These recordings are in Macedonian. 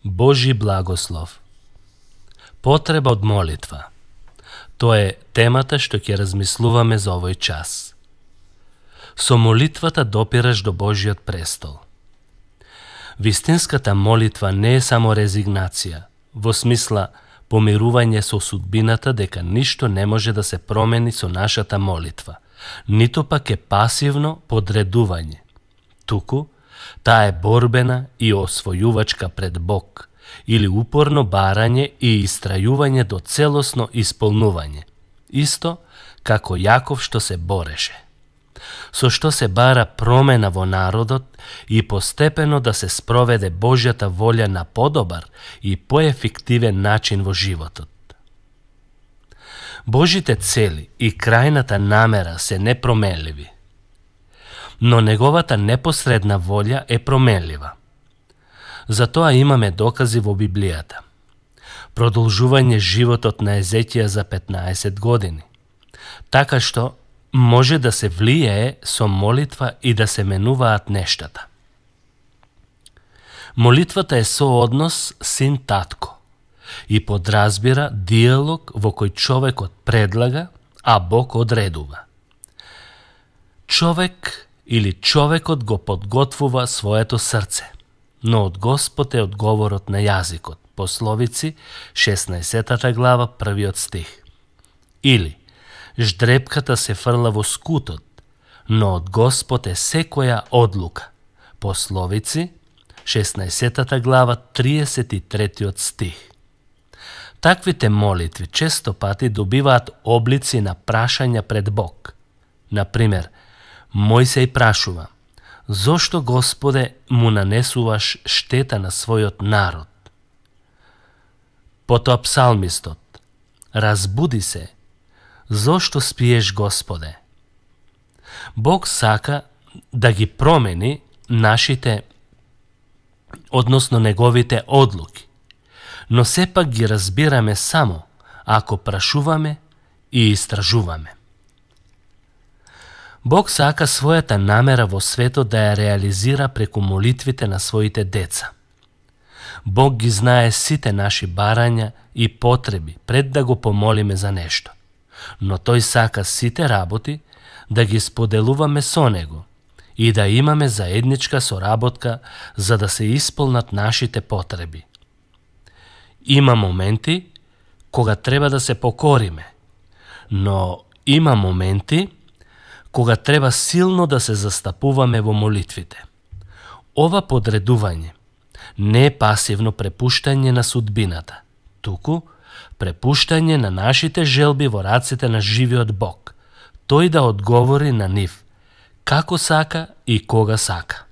Божи благослов. Потреба од молитва. Тоа е темата што ќе размислуваме за овој час. Со молитвата допираш до Божиот престол. Вистинската молитва не е само резигнација, во смисла помирување со судбината дека ништо не може да се промени со нашата молитва, ниту пак е пасивно подредување. Туку, таа е борбена и освојувачка пред Бог, или упорно барање и истрајување до целосно исполнување, исто како Јаков што се бореше. Со што се бара промена во народот и постепено да се спроведе Божјата волја на подобар и поефективен начин во животот. Божите цели и крајната намера се непроменливи, но неговата непосредна волја е променлива. Затоа имаме докази во Библијата. Продолжување животот на Езекија за 15 години, така што може да се влијае со молитва и да се менуваат нештата. Молитвата е сооднос син-татко и подразбира диалог во кој човекот предлага, а Бог одредува. Човекот го подготвува своето срце, но од Господ е одговорот на јазикот. Пословици, 16 глава, 1 стих. Или, ждрепката се фрла во скутот, но од Господ е секоја одлука. Пословици, 16 глава, 33 стих. Таквите молитви често пати добиваат облици на прашања пред Бог. Например, Мојсеј прашува: зошто, Господе, му нанесуваш штета на својот народ? Потоа псалмистот: разбуди се, зошто спиеш, Господе? Бог сака да ги промени нашите, односно неговите одлуки, но сепак ги разбираме само ако прашуваме и истражуваме. Бог сака својата намера во светот да ја реализира преку молитвите на своите деца. Бог ги знае сите наши барања и потреби пред да го помолиме за нешто, но тој сака сите работи да ги споделуваме со него и да имаме заедничка соработка за да се исполнат нашите потреби. Има моменти кога треба да се покориме, но има моменти кога треба силно да се застапуваме во молитвите. Ова подредување не е пасивно препуштање на судбината, туку препуштање на нашите желби во раците на живиот Бог, тој да одговори на нив, како сака и кога сака.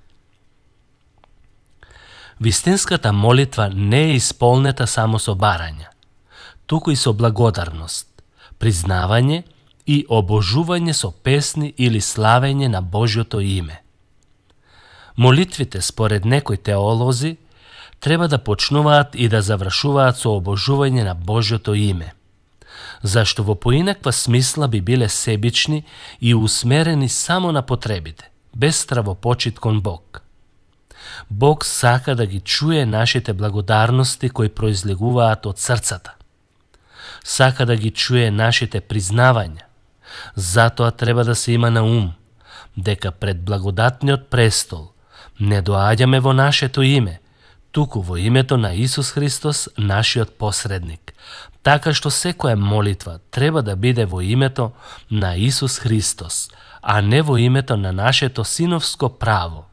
Вистинската молитва не е исполнета само со барања, туку и со благодарност, признавање и обожување со песни или славење на Божјото име. Молитвите, според некои теолози, треба да почнуваат и да завршуваат со обожување на Божјото име, зашто во поинаква смисла би биле себични и усмерени само на потребите, без стравопочит кон Бог. Бог сака да ги чуе нашите благодарности кои произлегуваат од срцата. Сака да ги чуе нашите признавања. Затоа треба да се има на ум дека пред благодатниот престол не доаѓаме во нашето име, туку во името на Исус Христос, нашиот посредник. Така што секоја молитва треба да биде во името на Исус Христос, а не во името на нашето синовско право,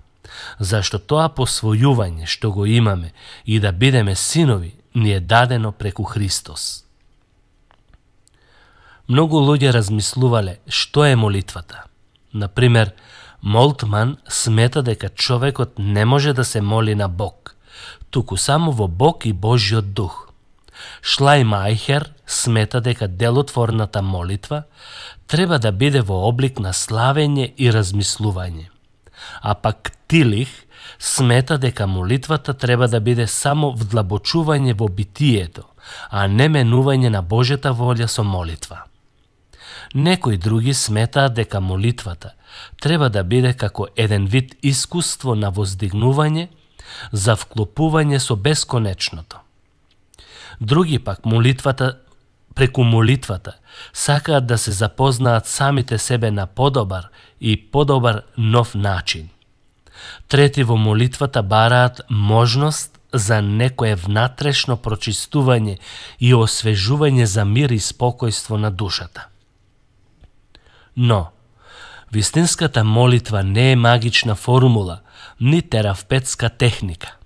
зашто тоа посвојување што го имаме и да бидеме синови ни е дадено преку Христос. Многу луѓе размислувале што е молитвата. Например, Молтман смета дека човекот не може да се моли на Бог, туку само во Бог и Божјиот дух. Шлајмајхер смета дека делотворната молитва треба да биде во облик на славење и размислување. А пак Тилих смета дека молитвата треба да биде само вдлабочување во битието, а не менување на Божјата волја со молитва. Некои други сметаат дека молитвата треба да биде како еден вид искуство на воздигнување за вклопување со бесконечното. Други пак преку молитвата сакаат да се запознаат самите себе на подобар и подобар нов начин. Трети во молитвата бараат можност за некое внатрешно прочистување и освежување за мир и спокојство на душата. Но, вистинската молитва не е магична формула, ни терапевтска техника.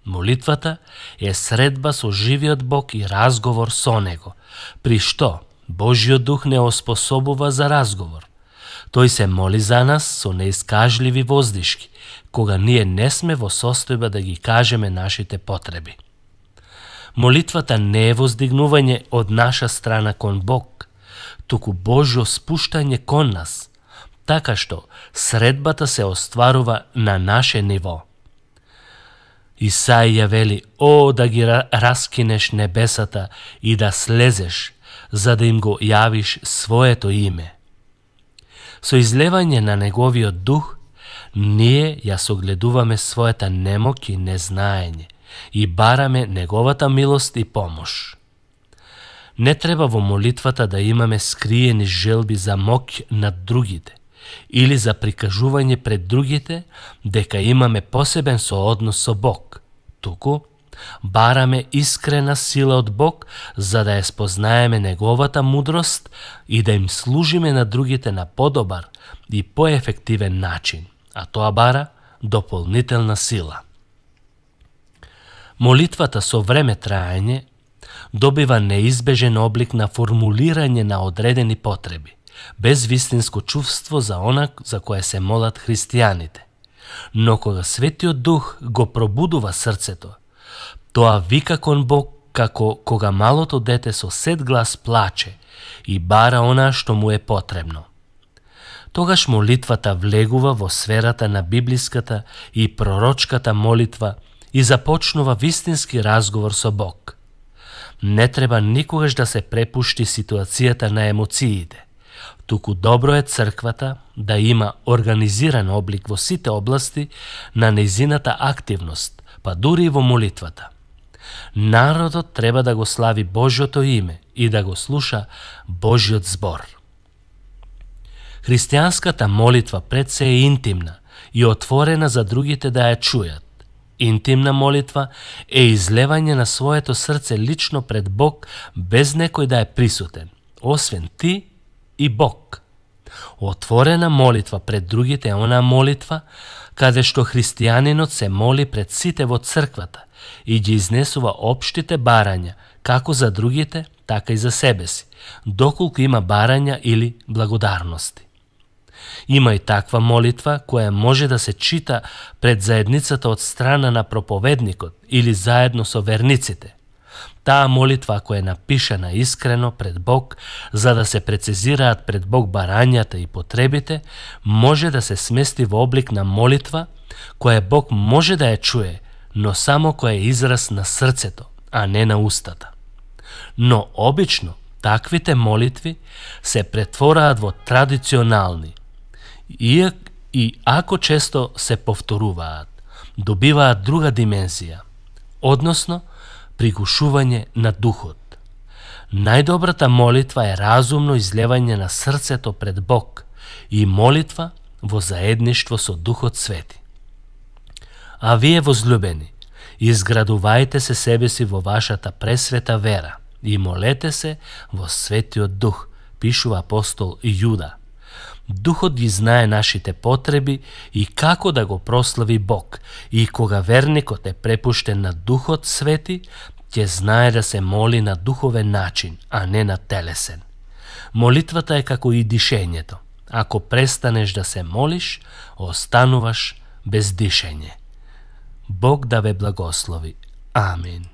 Молитвата е средба со живиот Бог и разговор со Него, при што Божиот Дух не оспособува за разговор. Тој се моли за нас со неискажливи воздишки, кога ние не сме во состојба да ги кажеме нашите потреби. Молитвата не е воздигнување од наша страна кон Бог, туку Божјо спуштање кон нас, така што средбата се остварува на наше ниво. Исаија вели: "О, да ги раскинеш небесата и да слезеш, за да им го јавиш своето име." Со излевање на Неговиот Дух, ние ја согледуваме својата немоќ и незнаење и бараме Неговата милост и помош. Не треба во молитвата да имаме скриени желби за моќ над другите или за прикажување пред другите дека имаме посебен сооднос со Бог, туку бараме искрена сила од Бог за да ја спознаеме Неговата мудрост и да им служиме на другите на подобар и поефективен начин, а тоа бара дополнителна сила. Молитвата со време траење добива неизбежен облик на формулирање на одредени потреби, без вистинско чувство за она за кое се молат христијаните. Но кога Светиот Дух го пробудува срцето, тоа вика кон Бог како кога малото дете со сет глас плаче и бара она што му е потребно. Тогаш молитвата влегува во сферата на библиската и пророчката молитва и започнува вистински разговор со Бог. Не треба никогаш да се препушти ситуацијата на емоциите, туку добро е црквата да има организиран облик во сите области на нејзината активност, па дури и во молитвата. Народот треба да го слави Божјото име и да го слуша Божјиот збор. Христијанската молитва пред се е интимна и отворена за другите да ја чујат. Интимна молитва е излевање на своето срце лично пред Бог без некој да е присутен, освен ти и Бог. Отворена молитва пред другите е она молитва каде што христијанинот се моли пред сите во црквата и ги изнесува општите барања, како за другите, така и за себе си, доколку има барања или благодарности. Има и таква молитва која може да се чита пред заедницата од страна на проповедникот или заедно со верниците. Таа молитва, ако е напишана искрено пред Бог, за да се прецизираат пред Бог барањата и потребите, може да се смести во облик на молитва која Бог може да ја чуе, но само која е израз на срцето, а не на устата. Но обично таквите молитви се претвораат во традиционални, и ако често се повторуваат, добиваат друга димензија, односно пригушување на духот. Најдобрата молитва е разумно излевање на срцето пред Бог и молитва во заедништво со Духот Свети. А вие, возлюбени, изградувајте се себе си во вашата пресвета вера и молете се во Светиот Дух, пишува апостол Јуда. Духот ги знае нашите потреби и како да го прослави Бог, и кога верникот е препуштен на Духот Свети, ќе знае да се моли на духовен начин, а не на телесен. Молитвата е како и дишењето. Ако престанеш да се молиш, остануваш без дишење. Бог да ве благослови. Амин.